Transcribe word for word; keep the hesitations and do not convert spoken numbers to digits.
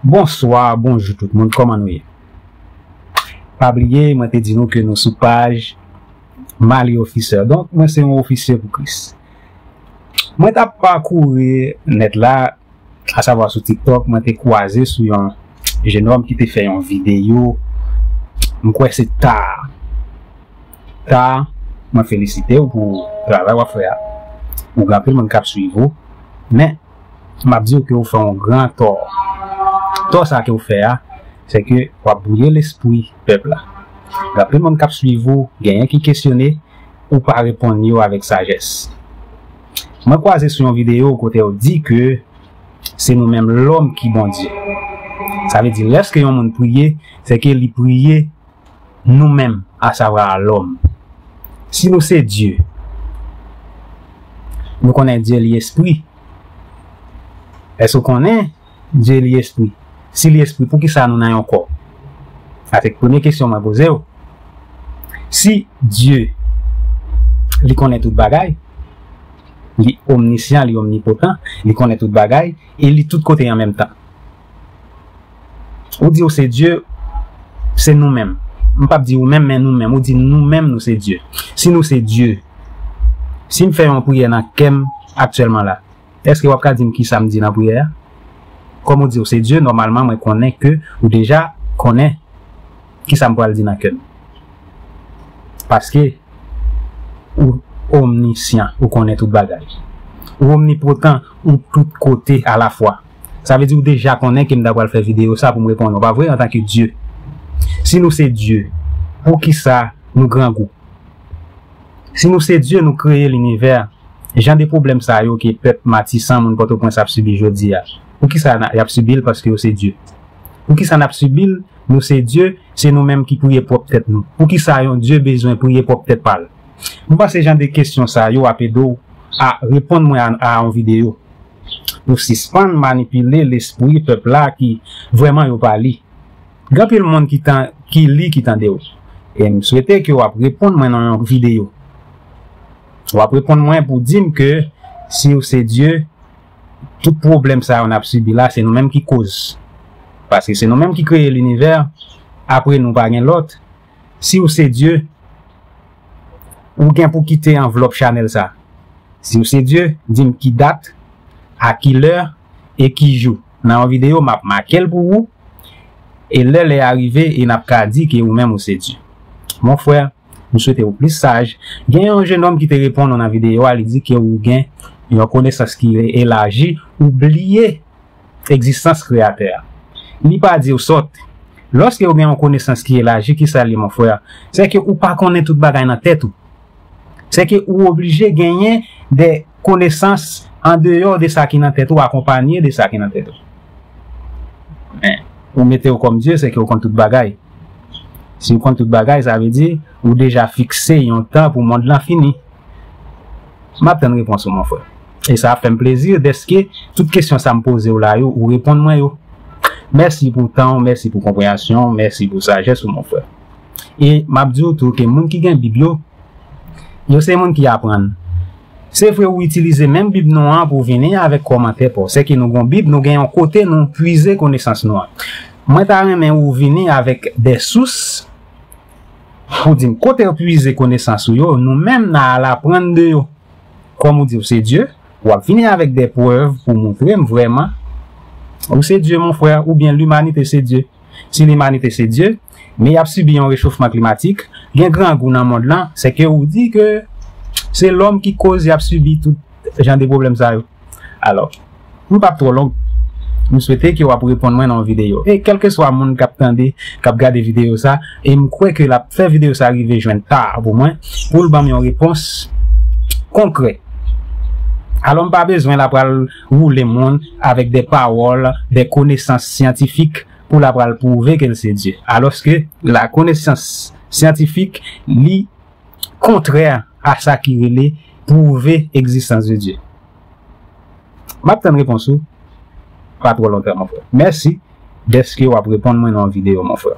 Bonswa, bonjou tout moun, kòman nou ye? Pa bliye, mwen te di nou ke nou sou paj Mali Officer. Donk, mwen se yon ofisye pou Kris. Mwen t ap pakouri nèt la, asavwa sou TikTok, mwen te kwaze sou yon jenòm ki te fè yon videyo, m kwè se Ta. Ta, mwen felisite w pou travay w ap fè a. Ou gen anpil moun k ap swiv ou, men m ap di w ke w fè yon gran tò. Tò sa ke w fè a, se ke w ap bwouye lespri pèp la. Gen anpil moun k ap swiv ou, genyen ki kesyone, ou pa reponn yo avèk sajès. Mwen kwaze sou yon videyo kote w di ke se nou menm lòm ki Bondye. Sa vle di, lèske yon moun priye, se ke li priye nou menm, asavwa lòm. Si nou se Dye, nou konnen Dye li espri. Èske w konnen Dye li espri? Si li espri, poukisa nou nan yon kò? Sa se premye kesyon mwen poze w. Si Dye, li konnen tout bagay, li omnisyan, li omnipotan, li konnen tout bagay, e li tout kote an menm tan. Ou di w se Dye, se nou menm. M p ap di ou menm, men nou menm. Ou di nou menm, nou se Dye. Si nou se Dye, si m fè yon priyè nan kè m aktyèlman la, èske w ap ka di m ki sa m di nan priyè a? Kòm ou di w se Dye, nòmalman, mwen konnen ke ou deja konnen ki sa m pral di nan kè m. Paske ou omnisyan, ou konnen tout bagay. Ou omnipotan, ou tout kote alafwa. Sa vle di ou deja konnen ke m ta pral fè videyo sa pou m reponn ou, pa vre, antanke Dye. Si nou se Dye, poukisa nou grangou? Si nou se Dye, nou kreye linivè, jan de pwoblèm sa yo ke pèp Matisan, moun Pòtoprens ap sibi jodi a, poukisa na- y ap sibi l? Paske yo se Dye. Poukisa n ap sibi l? Nou se Dye, se nou menm ki priye pwòp tèt nou. Poukisa yon Dye bezwen priye pwòp tèt pa l? M panse jan de kesyon sa yo ap ede w a reponn mwen a, a yon videyo. Pou sispann manipile lespri pèp la ki vrèman yo pa li. Gen anpil moun ki tan, ki li, ki tande w. E m swete ke w ap reponn mwen nan yon videyo. W ap reponn mwen pou di m ke si w se Dye, tout pwoblèm sa yo n ap sibi la, se nou menm ki koz. Paske se nou menm ki kreye linivè, apre nou pa gen lòt. Si w se Dye, ou gen pou kite anvlòp chanèl sa. Si w se Dye, di m ki dat, a ki lè e ki jou. Nan yon videyo, m ap make l pou ou, e lè lè a rive, e n ap ka di ke ou menm ou se Dye. Mon frè, m swete ou plis saj. Gen yon jenòm ki te reponn ou nan videyo a, li di ke ou gen yon konesans ki elaji, ou bliye egzistans Kreyatè a. Li pa di w sòt. Lòske ou gen yon konesans ki elaji, ki sa l ye, mon frè? Se ke ou pa konnen tout bagay nan tèt ou. Se ke ou oblije genyen de konesans andeyò de sa ki nan tèt ou, akonpanye de sa ki nan tèt ou. Men, ou mete w kòm Dye, se ke ou konn tout bagay. Si ou konn tout bagay, sa vle di ou deja fikse yon tan pou mond lan fini. M ap tann repons ou, mon frè. E sa ap fè m plezi dèske tout kesyon sa m poze w la yo, ou reponn mwen yo. Mèsi pou tan w, mèsi pou konpreyansyon w, mèsi pou sajès ou, mon frè. E m ap di w tou ke moun ki gen Bib yo, yo se moun ki aprann. Se vre, ou itilize menm Bib nou an pou vini avèk kòmantè pa w. Sèke nou gon Bib, nou gen yon kote nou pwize konesans nou an. Mwen ta renmen ou vini avèk de sous pou di m kote w pwize konesans ou yo, nou menm n a al aprann de yo. Kòm ou di w se Dye, w ap vini avèk de prèv pou montre m vrèman ou se Dye, mon frè, oubyen limanite se Dye. Si limanite se Dye, men y ap sibi yon rechofman klimatik, gen grangou nan mond lan, sèke ou di ke se lòm ki koz y ap sibi tout jan de pwoblèm sa yo. Alò, m p ap twò long. M swete ke w ap reponn mwen nan yon videyo. E kèlkeswa moun k ap tande, k ap gade videyo sa, e m kwè ke l ap fè videyo sa rive jwenn Ta pou mwen, pou l ban m yon repons konkrè. Alò, m pa bezwen l ap pral woule moun avèk de pawòl, de konesans syantifik pou l ap pral pwouve ke l se Dye. Alòske la konesans syantifik, li kontrè a sa ki rele pwouve egzistans de Dye. M ap tann repons ou pa twò lontan, mon frè. Mèsi dèske w ap reponn mwen nan yon videyo, mon frè.